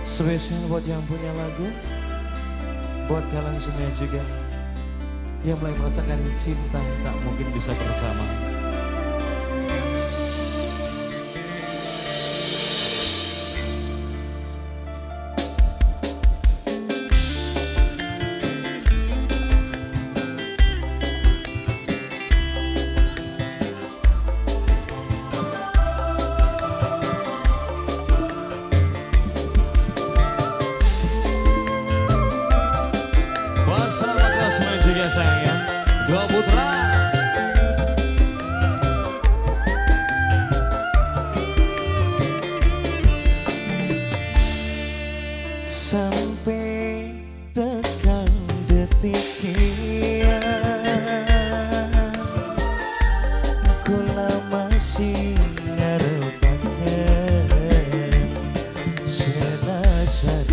Spesial buat yang punya lagu, buat kalian semua juga yang mulai merasakan cinta tak mungkin bisa bersama. Juga sayang ya, dua putra. Sampai tekan detik kia, kula masih ngarepaken senajan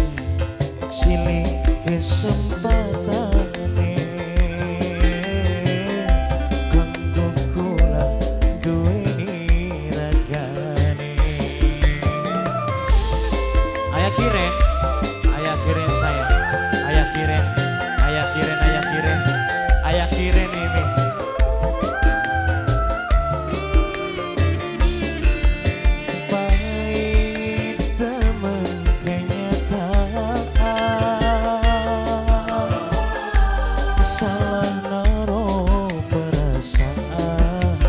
cilik kesempatan. Ayah kiren saya, ayah kiren, ayah kiren, ayah kiren, ayah kiren ini. Pahit temen kenyataan, salah naro perasaan,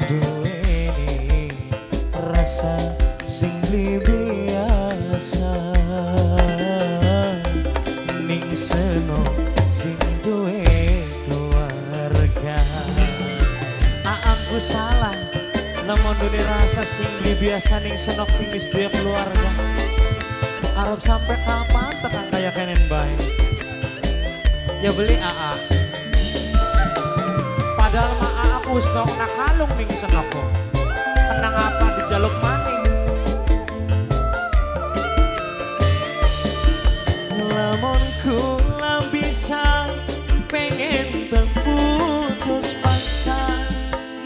duweni rasa sing biasa ning seno sing duwe keluarga. Aku salah lamun duwe rasa sing biasa ning senok sing wis duwe keluarga. Arep sampai kapan tekan kaya kenen bae. Ya beli AA. Padahal mah aku wis nang kalung ning senokku. Kenang apa dijaluk maning. Lamun kula bisa pengen terputus paksa,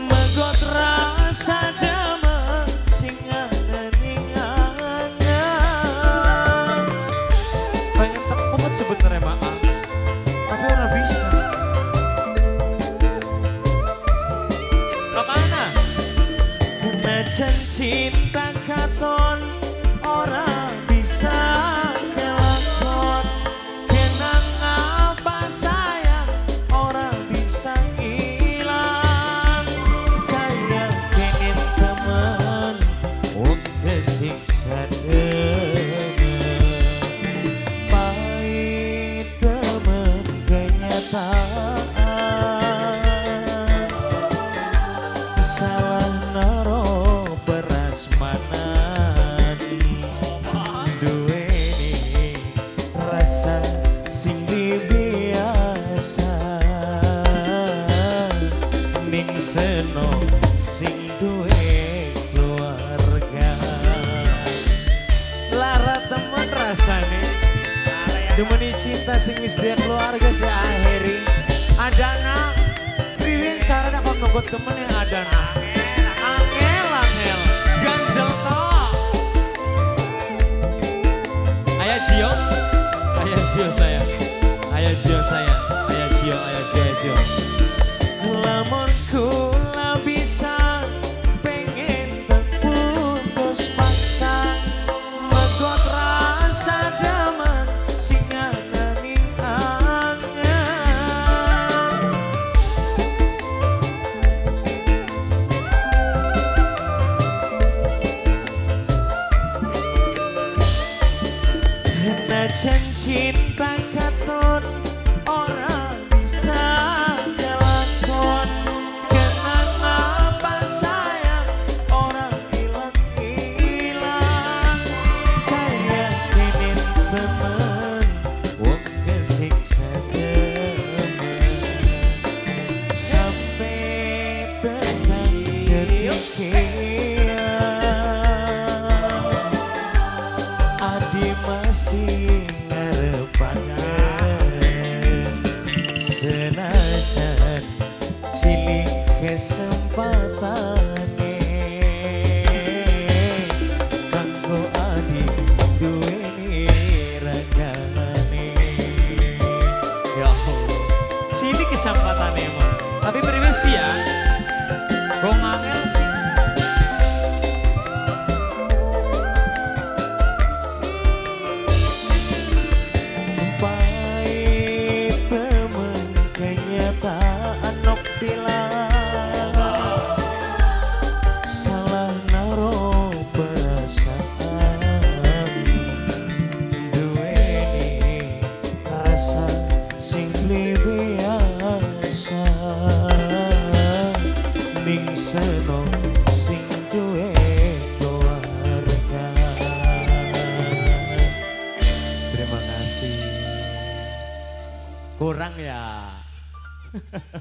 menggot rasa damai sing ana ning angan. Pengen terpungut sebenernya maaf, tapi ora bisa. Lokana najan cinta katon ora bisa. Siksa demen, pahit temen kenyataan, salah naro perasmanan, duweni rasa sing biasa, ning seno sing duwe keluarga. Lara temen rasane demeni cinta sing wis duwe keluarga cek akhiri adana priwen carane kon nunggu temen yang adana angel angel ganjel tok. Ayah Jio, ayah Jio saya, ayah Jio saya, ayah Jio, ayah Jio, ayah Jio. Lamun kula bisa pengen terputus paksa, menggot rasa damai sing ana ning angan. Najan cinta katon ora bisa kelakon, kenang apa sayang ora ilang-ilang, kaya kenen temen wong kesiksa demen, sampai tekan detik adi masih ngarepan. ning seno sing duwe keluarga. Terima kasih. Kurang ya.